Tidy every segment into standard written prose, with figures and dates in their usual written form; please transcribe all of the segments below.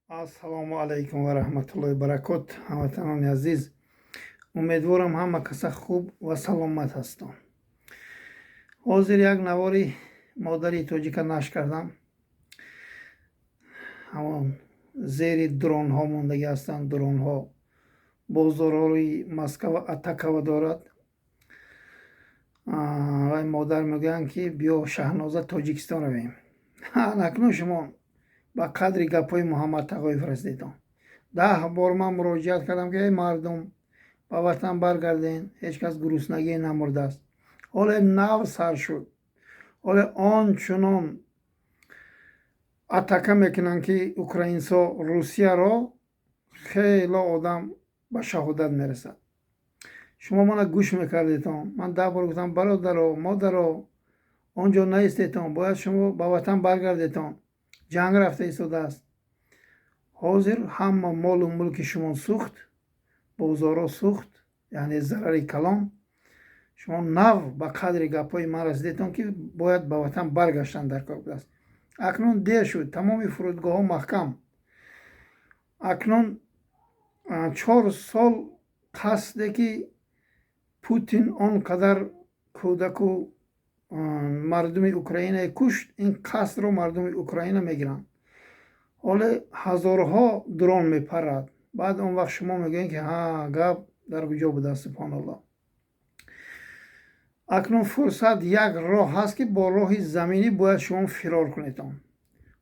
Ассалому алайкум ва раҳматуллоҳи баракот. Ҳамватанони азиз, умедворам, ҳама каса хуб ва саломат ҳастон. Ҳозир як навори модари тоҷика нашр кардам. Ҳамон зери дронҳо мондагӣ ҳастанд. Дронҳо бозорҳои Москва атакава дорад. Вай модар мегӯянд, ки биё, Шаҳноза, Тоҷикистон равем. Акнун шумо ба қадри гапҳои Муҳаммад Тағоев расидетон. 10 бор ман муроҷиат кардам, ки эй мардум, ба ватан баргарден, ҳеҷ кас гуруснагӣ намурдааст. Ҳоле нав сар шуд, ҳоле он чунон атака мекунанд, ки украинсо Русияро, хело одам ба шаҳодат мерасад. Шумо мана гӯш мекардетон. Ман 10 бор гуфтам: бародаро, модаро, он ҷо наистетон, бояд шумо ба ватан баргардетон, ҷанг рафта истодааст. Ҳозир ҳама молу мулки шумо сӯхт, бозорҳо сӯхт, яъне зарари калон. Шумо нав ба қадри гапҳои ман расидетон, ки бояд ба ватан баргаштан дар кор будааст. Акнун дер шуд, тамоми фурудгоҳҳо маҳкам. Акнун 4 сол қасде, ки Путин он қадар кӯдаку мардуми Украинае кушт, ин қасдро мардуми Украина мегиранд. Ҳоле ҳазорҳо дрон мепарад. Баъд он вақт шумо мегӯед, ки ҳа, гап дар куҷо будааст. Субҳоналлоҳ. Акнун фурсат як роҳ ҳаст, ки бо роҳи заминӣ бояд шумо фирор кунедон,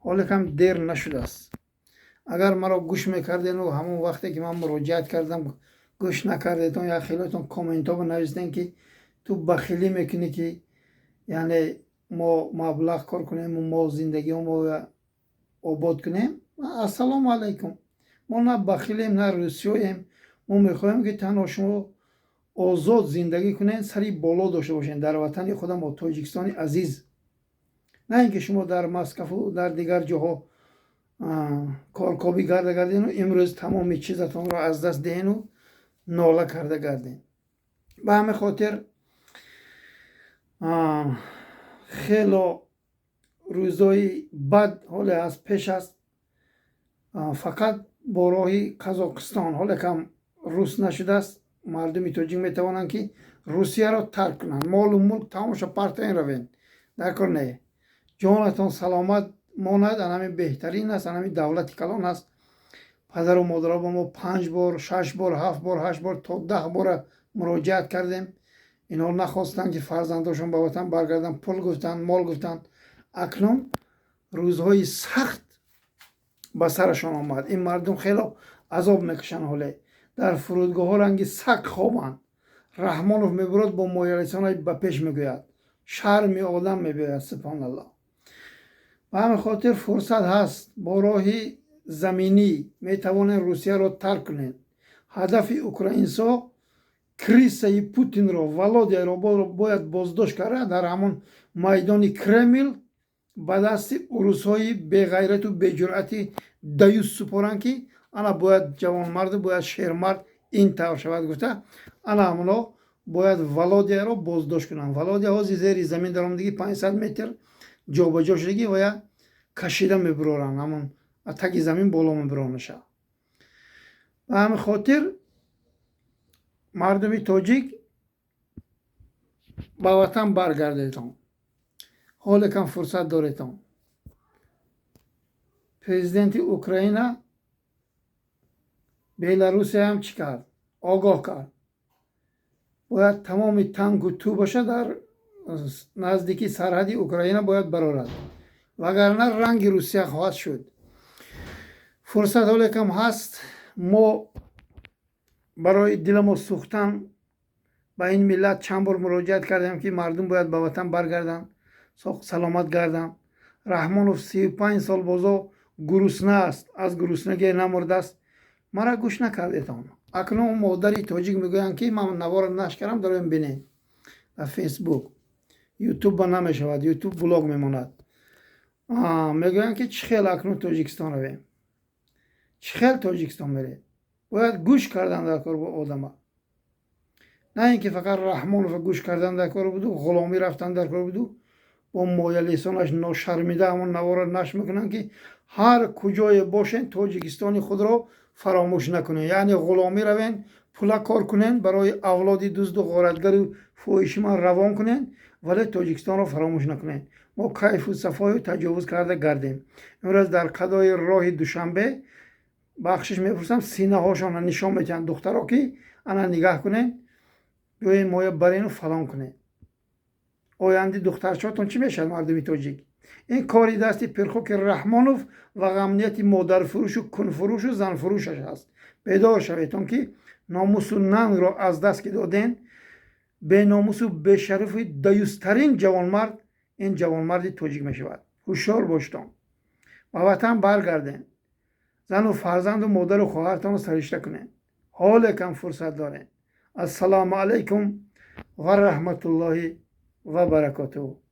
ҳоле кам дер нашудааст. Агар маро гӯш мекардену ҳамон вақте ки ман муроҷиат кардам, гӯш накардетон, як хелотон комментҳо навистем, ки ту бахилӣ мекунӣ, ки яъне мо маблағ кор кунему мо зиндагиҳомо обод кунем. Ассалому алайкум, мо на бахилем, на русиёем. Мо мехоҳем, ки танҳо шумо озод зиндагӣ кунед, сари боло дошта бошед дар ватани худамо, Тоҷикистони азиз, на ин ки шумо дар Москву дар дигар ҷоҳо коркобӣ карда гардену имрӯз тамоми чизатонро аз даст диҳену нола карда гардем. Ба ҳамин хотир хело рӯзои бад ҳоле аз пеш аст. Фақат бо роҳи Қазоқистон, ҳоле кам рус нашудааст, мардуми тоҷик метавонанд, ки Русияро тарк кунанд. Молу мулк тамомша партоен, равен, дар кор не. Ҷонатон саломат монад, анами беҳтарин аст, анами давлати калон аст. Падару модаро ба мо панҷ бор, шаш бор, ҳафт бор, ҳашт бор, то 10 бора муроҷиат кардем. Инҳо нахостанд, ки фарзандошон ба ватан баргарданд. Пул гуфтанд, мол гуфтанд. Акнун рӯзҳои сахт ба сарашон омад. Ин мардум хело азоб мекашанд. Ҳоле дар фурудгоҳҳо ранги саг хобанд. Раҳмонов мебурад, бо моялисонай ба пеш мегӯяд, шарми одам мебиёяд. Субҳоналлоҳ. Ба ҳамин хотир фурсат ҳаст, бо роҳи заминӣ метавонед Русияро тарк кунед. Ҳадафи украинсо крысаи Путинро, Володяро бояд боздошт карда, дар ҳамон майдони Кремл ба дасти урусҳои беғайрату беҷуръати даюс супоранд, ки ана бояд ҷавонмарду бояд шермард ин тавр шавад гуфта, ана ҳамоно бояд Володяро боздошт кунанд. Володя ҳозир зери замин даромадагӣ, 500 метр ҷобаҷо шудагӣ ва я кашида мебуроранд, ҳамон таги замин боло мебуронаша. Ба ҳамин хотир мардуми тоҷик, ба ватан баргардетон, ҳоле кам фурсат доретон. Президенти Украина Беларусияам чӣ кард? Огоҳ кард, бояд тамоми танку тӯбаша дар наздики сарҳади Украина бояд барорад, вагарна ранги Русия хоҳад шуд. Фурсат ҳоле кам ҳаст. Мо барои диламо сӯхтан ба ин миллат чанд бор муроҷиат кардем, ки мардум бояд ба ватан баргарданд, саломат гарданд. Раҳмонов 35 сол бозо гурусна аст, аз гуруснагие намурдааст. Мара гӯш накардетон. Акнун модари тоҷик мегӯянд, ки ман наворо нашр кардам, дароем, бинед дар Фейсбук, Ютуб ба намешавад, Ютуб блок мемонад. Мегӯянд, ки чӣ хел акнун Тоҷикистон равем, чӣ хел Тоҷикистон мерем? Бояд гӯш кардан дар кор бо одама, на ин ки фақат Раҳмонова гӯш кардан дар кор буду ғуломӣ рафтан дар кор буду бо моялисонаш ношармида ҳамон наворо нашр мекунанд, ки Ҳар куҷое бошен, Тоҷикистони худро фаромӯш накунед. Яъне ғуломӣ равен, пула кор кунен, барои авлоди дузду ғоратгару фоҳишиман равон кунен, вале Тоҷикистонро фаромӯш накунед. Мо кайфу сафою таҷовуз карда гардем. Имрӯз дар қадои роҳи Душанбе, бахшиш мепурсам, синаҳошонро нишон медиҳанд духтаро, ки ана нигаҳ кунед, биёен моя барену фалон кунед. Оянди духтарчаотон чӣ мешавад, мардуми тоҷик? Ин кори дасти Пирхоки Раҳмонов ва ғамнияти модарфурӯшу кунфурӯшу занфурӯшаш аст. Бедор шаведтон, ки номусу нангро аз даст ки доден, беномусу бешарафи даюстарин ҷавонмард ин ҷавонмарди тоҷик мешавад. Ҳушёр боштон, ба ватан баргарден, зану фарзанду модару хоҳартонро саришта кунед, ҳоле кам фурсат доред. Ассалому алайкум ва раҳматуллоҳи ва баракотуҳ.